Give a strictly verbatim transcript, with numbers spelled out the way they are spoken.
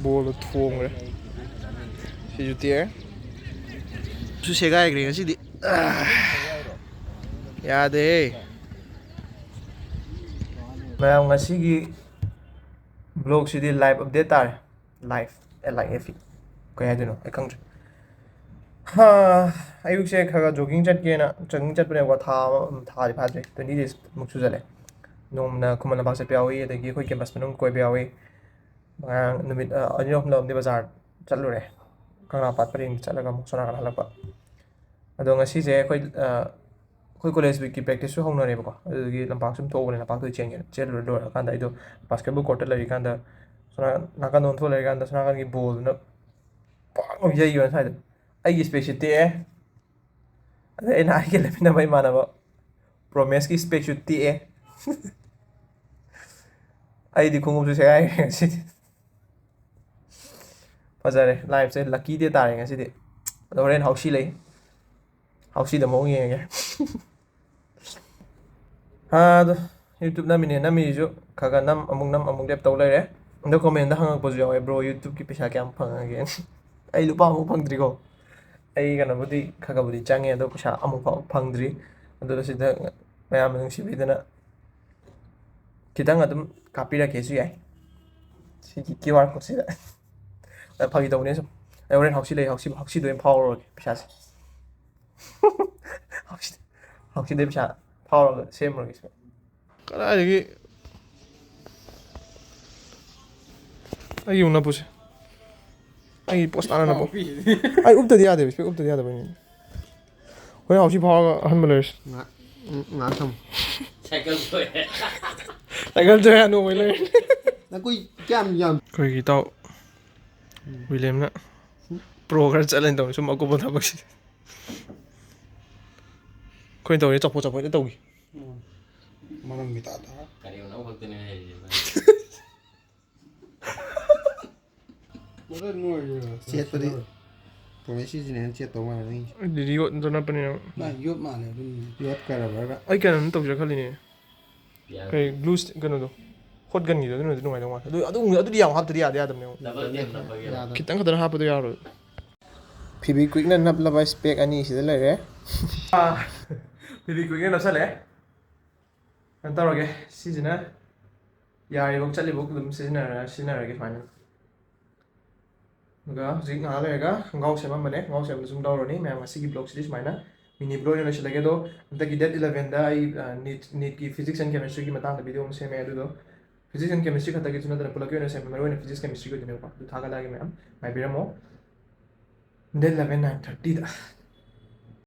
ꯕꯣꯜꯗꯣ ꯊꯣꯡꯈ꯭ꯔꯦ꯫ ꯁꯤꯁꯨ ꯇꯦꯛꯑꯦ꯫ ꯁꯨ ꯁꯦꯒꯥꯏꯈ꯭ꯔꯦ ꯉꯁꯤꯗꯤ꯫ ꯑꯥ, ꯌꯥꯗꯦ꯫ ꯃꯌꯥꯝ, ꯉꯁꯤꯒꯤ ꯕ꯭ꯂꯣꯒꯁꯤꯗꯤ ꯂꯥꯏꯐ ꯑꯞꯗꯦꯠ ꯇꯥꯔꯦ꯫ ꯂꯥꯏꯐ ꯑꯦꯜ ꯑꯥꯏ ꯑꯦꯐ ꯏ꯫ ꯀꯩ ꯍꯥꯏꯗꯣꯏꯅꯣ ꯑꯩ ꯈꯪꯗ꯭ꯔꯦ꯫ ꯍꯥ, ꯑꯌꯨꯛꯁꯦ ꯈꯔ ꯈꯔ ꯖꯣꯒꯤꯡ ꯆꯠꯀꯦꯅ ꯖꯣꯒꯤꯡ ꯆꯠꯄꯅꯦꯕꯀꯣ꯫ ꯊꯥ ꯑꯃ, ꯊꯥꯗꯤ ꯐꯥꯗ꯭ꯔꯤ, ꯇ꯭ꯋꯦꯟꯇꯤ ꯗꯦꯖꯃꯨꯛ ꯁꯨꯖꯜꯂꯦ꯫ ꯅꯣꯡꯃꯅ ꯈꯨꯃꯟ ꯂꯝꯄꯥꯛ ꯆꯠꯄ ꯌꯥꯎꯏ, ꯑꯗꯒꯤ ꯑꯩꯈꯣꯏ ꯀꯦꯝꯄꯁ ꯃꯅꯨꯡ ꯀꯣꯏꯕ ꯌꯥꯎꯏ꯫ ꯉꯔꯥꯡ ꯅꯨꯃꯤꯠ, ꯑ, ꯑꯅꯤ ꯑꯍꯨꯝꯂꯛ ꯑꯃꯗꯤ ꯕꯖꯥꯔ ꯆꯠꯂꯨꯔꯦ, ꯀꯪꯂꯥ ꯄꯥꯠ ꯄꯔꯦꯡ ꯆꯠꯂꯒ ꯑꯃꯨꯛ ꯁꯣꯝ ꯅꯥꯀꯟ ꯍꯜꯂꯛꯄ꯫ ꯑꯗꯣ ꯉꯁꯤꯁꯦ ꯑꯩꯈꯣꯏ, ꯑ, ꯑꯩꯈꯣꯏ ꯀꯣꯂꯦꯖ ꯋꯤꯛꯀꯤ ꯄ꯭ꯔꯦꯛꯇꯤꯁꯁꯨ ꯍꯧꯅꯔꯦꯕꯀꯣ, ꯑꯗꯨꯗꯨꯒꯤ ꯂꯝꯄꯥꯛ ꯁꯨꯝ ꯊꯣꯛꯎꯕꯅꯦ, ꯂꯝꯄꯥꯛꯇꯨ ꯆꯦꯟꯒꯦꯅ꯫ ꯆꯦꯜꯂꯨꯔ ꯂꯣꯏꯔꯀꯥꯟꯗ ꯑꯩꯗꯣ ꯕꯥꯁꯀꯦꯠꯕꯣꯜ ꯀꯣꯔꯠꯇ ꯂꯩꯔꯤꯀꯥꯟꯗ ꯁꯣꯝ ꯅꯥꯀꯟ, ꯅꯥꯀꯟꯗ ꯑꯣꯟꯊꯣꯛ ꯂꯩꯔꯤꯀꯥꯟꯗ ꯁꯣꯝ ꯅꯥꯀꯟꯒꯤ ꯕꯣꯜꯗꯨꯅ ꯄꯥꯛ ꯂꯥꯎ ꯌꯩꯈꯤꯕ ꯉꯁꯥꯏꯗꯣ꯫ ꯑꯩꯒꯤ ꯏꯁꯄꯦꯛꯁꯨ ꯇꯦꯛꯑꯦ, ꯑꯗꯩ ꯑꯩꯅ ꯑꯩꯒ ꯂꯩꯃꯤꯟꯅꯕ ꯏꯃꯥꯟꯅꯕ ꯄ꯭ꯔꯣꯃꯦꯁꯀꯤ ꯏꯁꯄꯦꯛꯁꯨ ꯇꯦꯛꯑꯦ꯫ ꯑꯩꯗꯤ ꯈꯣꯡꯎꯞꯁꯨ ꯁꯦꯒꯥꯏꯈ꯭ꯔꯦ ꯉꯁꯤꯗꯤ꯫ ꯐꯖꯔꯦ, ꯂꯥꯏꯐꯁꯦ ꯂꯛꯀꯤ ꯗꯦ ꯇꯥꯔꯦ ꯉꯁꯤꯗꯤ꯫ ꯑꯗꯣ ꯍꯣꯔꯦꯟ ꯍꯥꯎꯁꯤ ꯂꯩ, ꯍꯥꯎꯁꯤꯗ ꯃꯑꯣꯡ ꯌꯦꯡꯉꯒꯦ꯫ ꯑꯥ, ꯑꯗꯣ YouTube ꯅꯝꯃꯤꯅꯦ, ꯅꯝꯃꯤꯁꯤꯁꯨ ꯈꯔ ꯈꯔ ꯅꯝ, ꯑꯃꯨꯛ ꯅꯝ, ꯑꯃꯨꯛ ꯂꯦꯞ ꯇꯧ ꯂꯩꯔꯦ꯫ ꯑꯗꯣ ꯀꯣꯃꯦꯟꯗ ꯍꯪꯉꯛꯄꯁꯨ ꯌꯥꯎꯋꯦ, "ꯕ꯭ꯔꯣ, YouTubeꯀꯤ ꯄꯩꯁꯥ ꯀꯌꯥꯝ ꯐꯪꯉꯒꯦ?" ꯑꯩ ꯂꯨꯄꯥ ꯑꯃꯨꯛ ꯐꯪꯗ꯭ꯔꯤꯀꯣ꯫ ꯑꯩ ꯀꯩꯅꯣꯕꯨꯗꯤ ꯈꯔ ꯈꯔꯕꯨꯗꯤ ꯆꯪꯉꯦ, ꯑꯗꯣ ꯄꯩꯁꯥ ꯑꯃꯨꯛ ꯐꯥꯎ ꯐꯪꯗ꯭ꯔꯤ꯫ ꯑꯗꯨꯗ ꯁꯤꯗ ꯃꯌꯥꯝꯅ ꯅꯨꯡꯁꯤꯕꯤꯗꯅ ꯈꯤꯇꯪ ꯑꯗꯨꯝ ꯀꯥꯞꯄꯤꯔꯛꯀꯦꯁꯨ ꯌꯥꯏ꯫ ꯁꯤꯒꯤ QR codeꯁꯤꯗ꯫ ꯑ, ꯐꯥꯒꯤ ꯇꯧꯕꯅꯦ ꯁꯨꯝ꯫ ꯑꯩ ꯍꯣꯔꯦꯟ ꯍꯥꯎꯁꯤ ꯂꯩ, ꯍꯥꯎꯁꯤ, ꯍꯥꯎꯁꯤꯗ ꯑꯣꯏꯅ ꯐꯥꯎꯔꯨꯔꯒꯦ ꯄꯩꯁꯥꯁꯦ꯫ ꯍꯥꯎꯁꯤ, ꯍꯥꯎꯁꯤꯗꯩ ꯄꯩꯁꯥ ꯐꯥꯎꯔꯒ ꯁꯦꯝꯃꯨꯔꯒꯦ ꯁꯤꯗ꯫ ꯀꯗꯥꯏꯗꯒꯤ ꯑꯩꯒꯤ ꯑꯃꯨꯛ ꯅꯞꯄꯨꯁꯦ꯫ ꯑꯩꯒꯤ ꯄꯣꯁ ꯇꯥꯅ ꯅꯞꯄꯨ꯫ ꯑꯩ ꯎꯞꯇꯗꯤ ꯌꯥꯗꯦꯕ, ꯏꯁꯄꯦꯛ ꯎꯞꯇꯗꯤ ꯌꯥꯗꯕꯩꯅꯦ꯫ ꯍꯣꯔꯦꯟ ꯍꯥꯎꯁꯤ ꯐꯥꯎꯔꯒ ꯑꯍꯟꯕ ꯂꯩꯔꯁꯤ꯫ ꯉꯥꯏꯍꯥꯛ, ꯎꯝ, ꯉꯥꯏꯍꯥꯛ ꯊꯝꯃꯨ꯫ ꯁꯥꯏꯀꯜ ꯊꯣꯛꯑꯦ꯫ ꯁꯥꯏꯀꯜ ꯊꯣꯛꯑꯦ, ꯅꯣꯡꯃꯩ ꯂꯩꯔꯦ꯫ ꯅꯈꯣꯏ ꯀꯌꯥꯝ ꯌꯥꯝ? ꯑꯩꯈꯣꯏꯒꯤ ꯏꯇꯥꯎ ꯎꯝ꯫ ꯋꯤꯂꯤꯌꯝꯅ ꯎꯝ꯫ ꯄ꯭ꯔꯣ ꯈꯔ ꯆꯠꯂꯦꯅ ꯇꯧꯔꯤ, ꯁꯨꯝ ꯑꯀꯨꯞꯄ ꯊꯕꯛꯁꯤ꯫ ꯑꯩꯈꯣꯏꯅ ꯇꯧꯔꯤ ꯆꯥꯎꯐꯣꯠ ꯆꯥꯎꯐꯣꯠꯇ ꯇꯧꯈꯤ꯫ ꯎꯝ꯫ ꯃꯔꯝꯒꯤ ꯇꯥꯗ꯫ ꯀꯔꯤ ꯑꯅꯧꯕ ꯈꯛꯇꯅꯦ ꯍꯩꯔꯤꯁꯦ꯫ ꯆꯦꯠꯄꯗꯤ ꯄ꯭ꯔꯣꯃꯦꯁꯤꯁꯤꯅ ꯍꯦꯟꯅ ꯆꯦꯠꯇꯧ ꯃꯥꯜꯂꯦ ꯅꯪꯒꯤꯁꯦ꯫ ꯑꯩꯗꯤ ꯌꯣꯠꯇ ꯅꯞꯄꯅꯤꯅ꯫ ꯃꯥ ꯌꯣꯠ ꯃꯥꯜꯂꯦ ꯑꯗꯨꯝ꯫ ꯌꯣꯠꯀ ꯔꯕꯔꯒ꯫ ꯑꯩ ꯀꯩꯅꯣꯝ ꯇꯧꯁꯤꯔ ꯈꯜꯂꯤꯅꯦ꯫ ꯀꯩ glue stick ꯀꯩꯅꯣꯗꯣ꯫ ꯈꯣꯠꯀꯟꯒꯤꯗꯣ ꯑꯗꯨꯅꯗꯤ ꯅꯨꯡꯉꯥꯏꯗꯧ ꯃꯥꯜꯂꯦ꯫ ꯑꯗꯨ ꯑꯗꯨꯝ ꯑꯗꯨꯗꯤ ꯌꯥꯝ ꯍꯥꯞꯇꯗꯤ ꯌꯥꯗꯤ ꯌꯥꯗꯕꯅꯦ꯫ ꯗꯕꯜ ꯇꯦꯞ ꯅꯝꯕꯒꯤ ꯌꯥꯗꯕ꯫ ꯈꯤꯇꯪ ꯈꯛꯇꯪ ꯍꯥꯞꯄꯗꯣ ꯌꯥꯔꯣꯏ꯫ ꯐꯤꯕꯤ ꯀ꯭ꯋꯤꯛꯅ ꯅꯞꯂꯕ ꯏꯁꯄꯦꯛ ꯑꯅꯤ ꯁꯤꯗ ꯂꯩꯔꯦ꯫ ꯐꯤꯕꯤ ꯀ꯭ꯋꯤꯛꯅ ꯅꯞꯁꯜꯂꯦ꯫ ꯀꯩꯅꯣ ꯇꯧꯔꯒꯦ, ꯁꯤꯁꯤꯅ ꯌꯥꯔꯤꯕꯧ ꯆꯠꯂꯤꯕꯧ ꯑꯗꯨꯝ ꯁꯤꯖꯤꯟꯅꯔ ꯁꯤꯖꯤꯟꯅꯔꯒꯦ ꯁꯨꯃꯥꯏꯅ꯫ ꯑꯗꯨꯒ ꯍꯧꯖꯤꯛ ꯉꯥꯏꯍꯥꯛ ꯂꯩꯔꯒ ꯈꯣꯡꯒ꯭ꯔꯥꯎ ꯁꯦꯝꯃꯝꯕꯅꯦ꯫ ꯈꯣꯡꯒ꯭ꯔꯥꯎ ꯁꯦꯝꯕꯗ ꯁꯨꯝ ꯇꯧꯔꯅꯤ꯫ ꯃꯌꯥꯝ ꯉꯁꯤꯒꯤ ꯕ꯭ꯂꯣꯛꯁꯤꯗꯤ ꯁꯨꯃꯥꯏꯅ ꯃꯤꯅꯤ ꯕ꯭ꯂꯣꯛ ꯑꯣꯏꯅ ꯂꯣꯏꯁꯤꯜꯂꯒꯦ꯫ ꯑꯗꯣ ꯍꯟꯗꯛꯀꯤ ꯗꯦꯠ ꯏꯂꯚꯦꯟꯗ ꯑꯩ ꯅꯤꯠ ꯅꯤꯠꯀꯤ ꯐꯤꯖꯤꯛꯁ ꯑꯦꯟ ꯀꯦꯃꯤꯁꯇ꯭ꯔꯤꯒꯤ ꯃꯇꯥꯡꯗ ꯚꯤꯗꯤꯑꯣ ꯑꯃ ꯁꯦꯝꯃꯦ꯫ ꯑꯗꯨꯗꯣ ꯐꯤꯖꯤꯛꯁ ꯑꯦꯟ ꯀꯦꯃꯤꯁꯇ꯭ꯔꯤ ꯈꯛꯇꯒꯤꯁꯨ ꯅꯠꯇꯅ ꯄꯨꯂꯞꯀꯤ ꯑꯣꯏꯅ ꯁꯦꯝꯃꯦ꯫ ꯃꯔꯨ ꯑꯣꯏꯅ ꯐꯤꯖꯤꯛꯁ ꯀꯦꯃꯤꯁꯇ꯭ꯔꯤꯒꯤ ꯑꯣꯏꯗꯣꯏꯅꯦꯕꯀꯣ꯫ ꯑꯗꯨ ꯊꯥꯒꯠꯂꯛꯑꯒꯦ ꯃꯌꯥꯝ, ꯉꯥꯏꯕꯤꯔꯝꯃꯣ꯫ ꯗꯦꯠ ꯏꯂꯚꯦꯟ, ꯅꯥꯏꯟ ꯊꯥꯔꯇꯤꯗ꯫